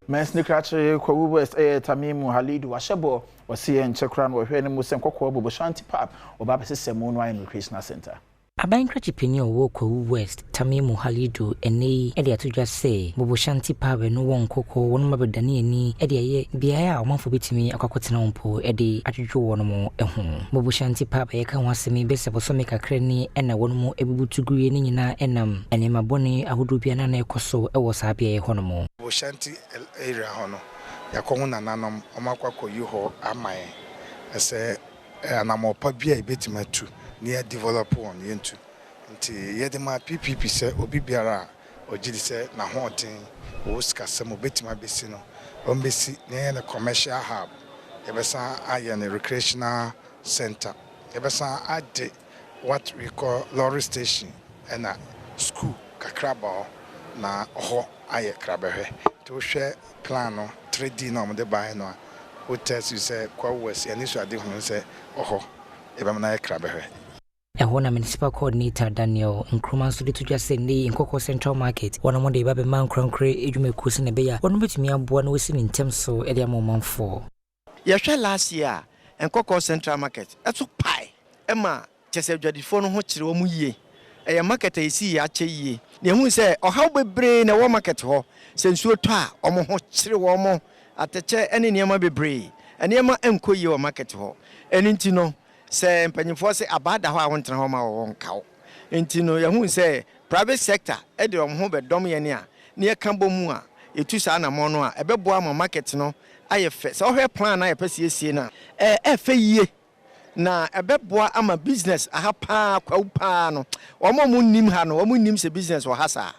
Mansini krakye Kwawu West ɛyɛ Tamimu Halidu wahyɛ bɔ, wɔsi yɛ nkyɛ koraa no wɔhwɛ ne mu sɛ Nkɔkɔɔ Boboshanti Pub wɔba abɛsesɛ mu no ayɛ no recreational center. Aban krakye panyin a ɔwɔ Kwawu West, Tamimu Halidu, ɛnɛ yi de ato dwa sɛ Boboshanti Pub no wɔ Nkɔkɔɔ wɔn abɛdane ani de ayɛ beaeɛ a ɔmanfoɔ bɛtumi akɔ akɔtena wɔn mpo de adwodwo wɔn ho. Boboshanti Pub a yɛka ho asɛm yi bɛsɛ bosome kakra ni ɛna wɔn mu abubutu guiɛ ne nyinaa ɛnam nneɛma bɔne ahodoɔ bi a na ɛkɔ so wɔ saa beaeɛ hɔ nom. Boboshanti area hɔ no, yɛakɔ ho nananom, ɔmo akɔ akɔyi hɔ ama yɛn sɛ anammɔpa bi a yɛbɛtumi atu na yɛ develop wɔn yɛntu. Nti yɛde ma PPP sɛ obi biara a ɔgye di sɛ n'ahoɔden wɔ sikasɛm obɛtumi abɛsi no, ɔmbɛsi na yɛyɛ no commercial hub. Yɛbɛsan ayɛ no recreational center, yɛbɛsan ade what we call lorry station ɛna school kakra ba hɔ na hɔ ayɛ krabɛhwɛ. Nti wohwɛ plan no 3D na ɔmode baeɛ no a, wotɛ si sɛ Kwawu West yɛne so ade hunu sɛ ɔhɔ yɛbɛma no ayɛ krabɛhwɛ. Ɛhɔ na Municipal Coordinator Daniel Nkrumah nso de to dwa sɛ nnɛ yi Nkɔkɔ Central Market wɔn mo de ba bɛma nkorankore adwumakuo sɛ ne ɛbɛyɛ a wɔn bɛtumi aboa na wɔsi ne ntɛm so de ama ɔmanfoɔ. Yɛhwɛ last year a, Nkɔkɔ Central Market ɛso pae ɛma kyɛ sɛ adwadifoɔ no ho kyerɛ wɔn yie. Ɛyɛ market a yɛsi yɛ akyɛ yie na ehu sɛ ɔhaw bebree na ɛwɔ market hɔ sɛ nsuo tɔ a, wɔn ho kyerɛ wɔn, atɛkyɛ ne nneɛma bebree, nneɛma nkɔ yie wɔ market hɔ. Ɛno nti no, sɛ mpanyinfoɔ sɛ abaa da hɔ a, wɔntena hɔ ma wɔwɔ nkaw. Nti no, yɛhu sɛ private sector ɛde wɔn ho bɛdɔm yɛn a ne yɛka bɔ mu a yɛtu saa anammɔn no a, ɛbɛboa ama market no ayɛ fɛ. Sɛ ɔhwɛ plan na yɛpɛ siesie no a, ɛɛfɛ yie na ɛbɛboa ama business aha paa. Kwawu paa no, wɔn a wɔn nim ha no, wɔn nim sɛ business wɔ ha saa.